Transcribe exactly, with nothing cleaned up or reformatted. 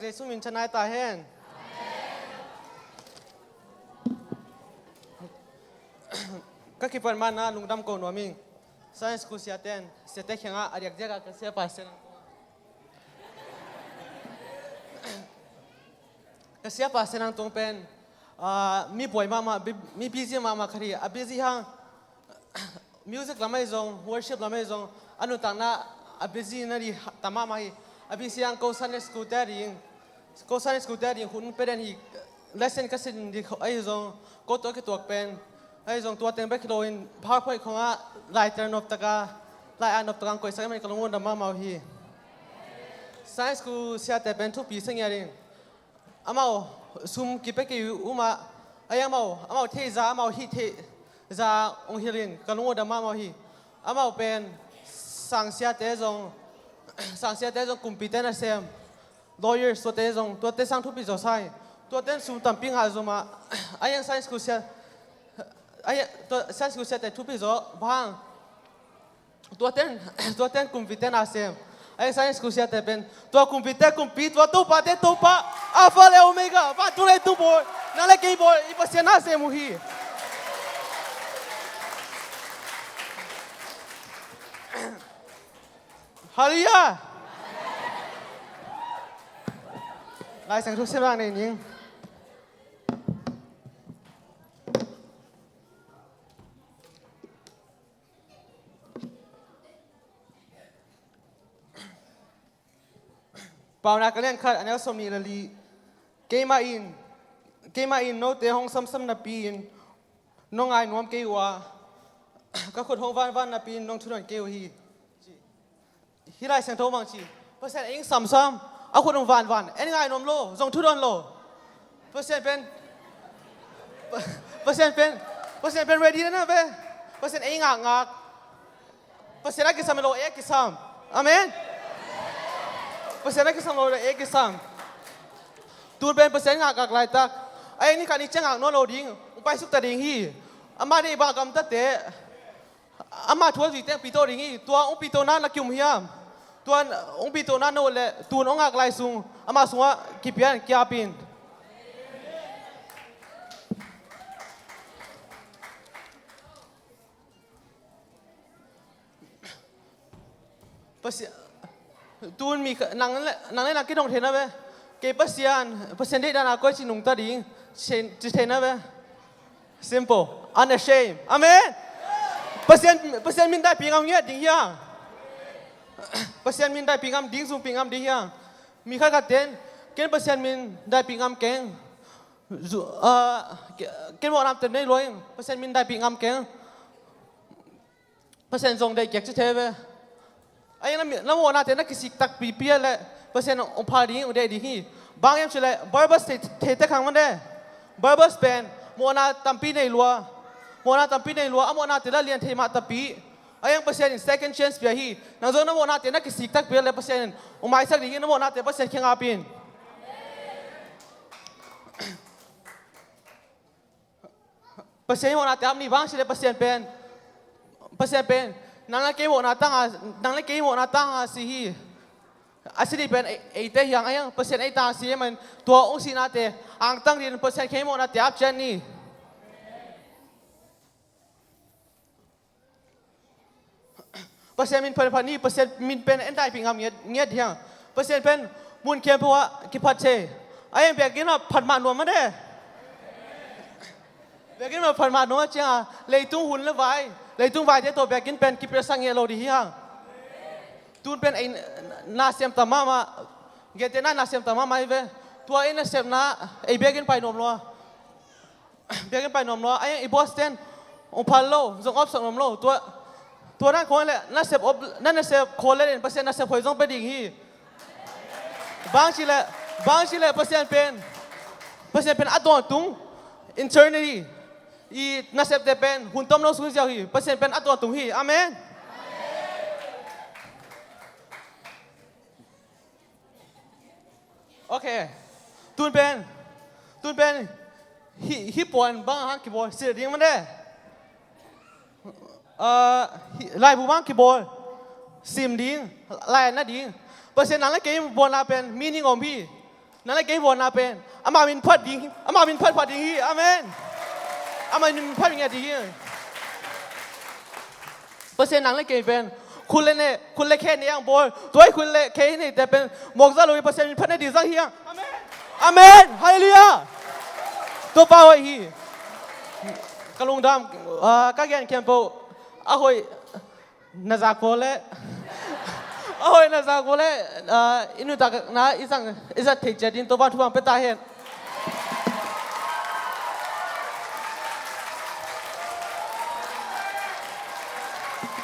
Jesu min thang nai ta hen. Ka kipan mana lungdam ko nuam ing. Sunday school siaten, siate kiangah a diakdiak a ka siapa Sian Ang Tung, ka siapa Sian Ang Tung pen, ah, mi buai mahmah, bi-, mi busy mahmah khat hi. A busy hang, music lam ahi zong, worship lam ahi zong, a nuntakna a busy na ding tam mahmah hi. A busy hang ko Sunday school te ding, ko Sunday school te ding hun pia den hi. Lesson ka sin ding ahi zong, ko tua kituak pen ahi zong, tua teng bek hi loin PowerPoint khongah lai tel nop taka, lai at nop taka koihsak ahih manin ka lungdam mahmah uh hi. Sunday school siate pen thupi sa ngiat ing. Amau sum kipia kei uh mah, ahi amau, amau theihza, amau hih theihza hong hilh in ka lungdam mahmah uh hi. Amau pen sangsiate zong, sangsiate zong kumpite nasem, lawyers tuate zong, tuate sang thupi zaw sa hi. Tuate in sum tampi ngah zaw mah, ahi ang Sunday school sia, ahi ang, tua Sunday school siate thupi zaw bang. Tuaten, tuaten kumpite nasem. Ahi Sunday school siate pen, tua kumpite kumpi, tua topate topa, Alpha le Omega, vantung leitung bawi, nang le kei bawi i Pasian nasem uh hi. Hallelujah. Lai Siangtho sim lang nei ning. Paunak a lian khat, a neu sawmnih le li. Keimah in, keimah in note hong samsam napi-in nong ngai nuam kei uh a, ka khut hong vanvan napi-in nong thudawn kei uh hi. Hih Lai Siangtho bang ci, Pasian ei hong samsam, a khut hong vanvan, ei hong ngai nuam lo, zong thudawn lo. Pasian pen, Pasian pen, Pasian pen ready na na ve. Pasian ei ngakngak. Pasian a kisam lo ei a kisam. Amen. Pasian a kisam lo ei a kisam. Tun pen Pasian ngakngak laitak, a ei ni khat ni ciang ngak nawn lo ding, hong paisuk ta ding hi. Amah deih bang a gamtate, ama thu a zuite hong pito ding hi. Tua hong pitona na ki-um hiam? Tua hong pitona na ut leh tun hong ngak lai sung ama sungah kipian kiapin. Pasian, tun mi kha-, nang le, nang le nang kidong thei na ve. Kei Pasian, Pasian deih dan a koi ci nungta ding, ci, ci thei na ve. Simple. Unashamed. Amen. Pasian, Pasian min daipih ngam ngiat ding hiang. Pasian min daipih ngam ding, zungpih ngam ding hiang. Mi khat khat ten, ken Pasian min daipih ngam keng. Zu-, ah, ke-, ken mawhnate nei lua ing, Pasian min daipih ngam keng. Pasian zong deih kiak ci thei ve. Ahi na mi-, na mawhnate na kisik takpi pian leh Pasian hong phal ding, hong deih ding hi. Bang hiam cih leh Barnabas thei, thei tek hang mah de. Barnabas pen mawhna tampi nei lua. Mawhna tampi nei lua, a mawhnate la lian thei mah tapi. Ahi ang Pasian in second chance pia hi. Nang zong na mawhnate na kisik takpi leh Pasian in hong maisak ding hi, na mawhnate Pasian kiang ap in. Pasian i mawhnate ap ni, bang ci leh Pasian pen, Pasian pen nang le kei mawhna tanga, nang le kei mawhna tanga si hi. A si ding pen ei, eite hiang, ahi ang Pasian ei tanga si hi man, tua hong sihnate angtang ding Pasian kei mawhnate ap ciat ni. Pasian min phat phat ni, Pasian min pen ei daipih ngam ngiat, ngiat hiang. Pasian pen mun khempeuh ah kiphat thei. Ahi ang biakinn ah phat mah nuam mah de. Biakinn ah phat mah nuam mah ciang a, leitung hun le vai, leitung vaite tawh biakinn pen kipelsak ngiat lo ding hi hang. Tun pen ei nasem tam mahmah, gentehna nasem tam mahmah hi ve. Tua ei nasepna ei biakinn pai nuam lua. Biakinn pai nuam lua, ahi ang i boss ten hong phal lo, zong op sak nuam lo. Tua, tua dan khong leh nasep op, na nasep khol leh den Pasian nasep hoih zong pia ding hi. Bang ci leh, bang ci leh Pasian pen, Pasian pen a tawntung, eternity i nasepte pen hun tomno sung ziau hi. Pasian pen a tawntung hi. Amen. Ok. Tun pen, tun pen hih, hih puan bang hang kibawl, silh ding mah de. Ah, hih laibu bang kibawl, sim ding, lai na ding. Pasian nang le kei buanna pen meaning om hi. Nang le kei vawhna pen ama min phat ding, ama min phat phat ding hi. Amen. Ama min phat ngiat ding hi. Pasian, nang le kei pen khut le ne, khut le khe ne ang bawi. Tua hi khut le khe neite pen mawk zah lo hi, Pasian min phat ne ding zang hi ang. Amen. Amen. Halleluiah. Topa hoih hi. Ka lungdam, ah, ka gen khempeuh a hoih na zak pawl le a hoih na zak pawl le, ah, i nuntakna i zang, i zat thei ciat ding Topa thupha pia ta hen.